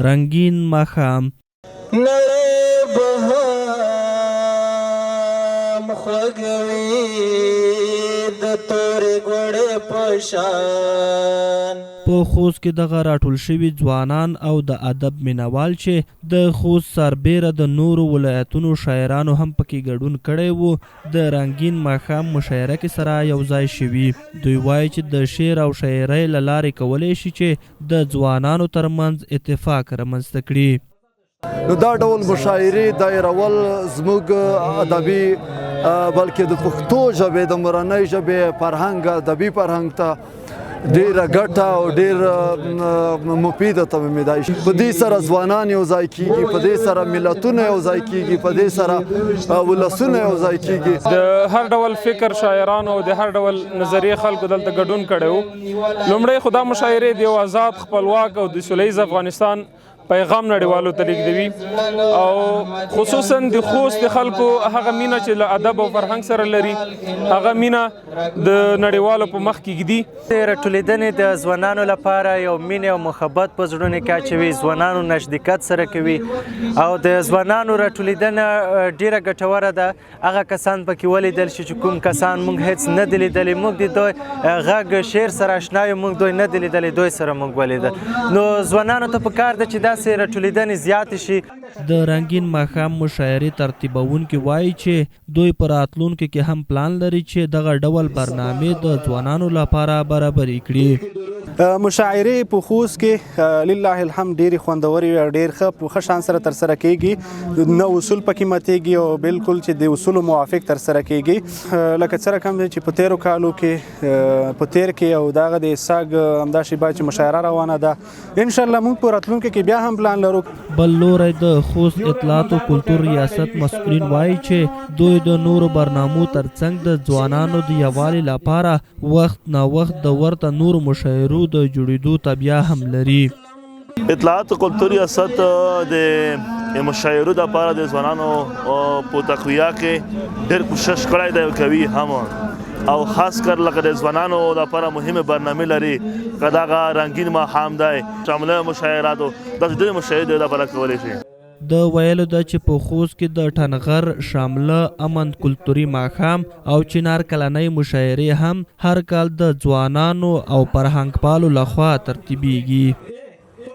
رنګین ماښام. نړۍ به هم خوږوي د تورې ګوړې په شان. په خوست کې دغه راټول شوي ځوانان او د ادب مینوال چې د خوست سربېره د نورو ولایتونو شاعرانو هم پکې ګډون کړی وو، د رنګین ماښام مشاعره کې سره یو ځای شوي. دوی وايي چې د شعر او شاعرۍ له لارې کولی شي چې د ځوانانو ترمنځ اتفاق رامنځته کړي. نو دا ډول مشاعرې دایرول زموږ ادبي، بلکې د پښتو ژبې، د مورنۍ ژبې فرهنګ، ادبي فرهنګ ته ډیره ګټه او ډیر مفیده تمامېدای شي. په دې سره ځوانان یو ځای کیږي، په دې سره ملتونه یو ځای کیږي، په دې سره ولسونه یو ځای کیږي. د هر ډول فکر شاعرانو او د هر ډول نظریې خلکو دلته ګډون کړی وو. لومړی خو دا مشاعرې د یو آزاد، خپلواک او د سوله ییز افغانستان پیغام نړیوالو ته لیږدوي، او خصوصا د خوست د خلکو هغه مینه چې له ادب او فرهنګ سره لري، هغه مینه د نړیوالو په مخ کې ږدي. راټولېدنې د ځوانانو لپاره یو مینه او محبت په زړونو کې اچوي، ځوانانو نزدېکت سره کوي، او د ځوانانو راټولېدنه ډیره ګټوره ده. هغه کسان پکې ولیدل شي چې کوم کسان موږ هیڅ نه دي لیدلي. موږ د دوی غږ شعر سره آشنا یو، موږ دوی نه دي لیدلي، دوی سره موږ ولیدل. نو ځوانانو ته پکار ده چې داسې راټولېدنې زیاتې شي. د رنګین ماښام مشاعرې ترتیبوونکي وايي چې دوی په راتلونکي کې هم پلان لري چې دغه ډول برنامې د ځوانانو لپاره برابرې کړي. مشاعرې په خوست کې لله الحمد ډېرې خوندورې وي او ډېر ښه په ښه شان سره ترسره کېږي، نه اصول پکې ماتېږي او بالکل چې د اصولو موافق ترسره کېږي، لکه څه رقم چې په تېرو کالو کې، په تېر کې، او دغه د سږ همدا شیبه چې مشاعره روانه ده. ان شاء الله موږ په راتلونکي کې بیا هم پلان لرو. بل لوری د خوست اطلاعاتو کلتور ریاست مسؤلین وايي چې دوی د نورو برنامو ترڅنګ د ځوانانو د یووالي لپاره وخت نا وخت د ورته نورو مشاعرو د جوړېدو تابیا هم لري. اطلاعات کلتور ریاست د مشاعرو لپاره د ځوانانو په تقویه کې ډېر کوشش کړی دی او کوي هم، او خاص کر لکه د ځوانانو لپاره مهمه برنامې لري، که دغه رنګین ماښام دی، شامله مشاعراتو، داسې ډېرې مشاعرې د لپاره کولی شي. د ویلو ده چې په خوست کې د ټنغر، شامله، امن کلتوري ماښام او چنار کلنۍ مشاعرې هم هر کال د ځوانانو او فرهنګپالو لخوا ترتیبیږي.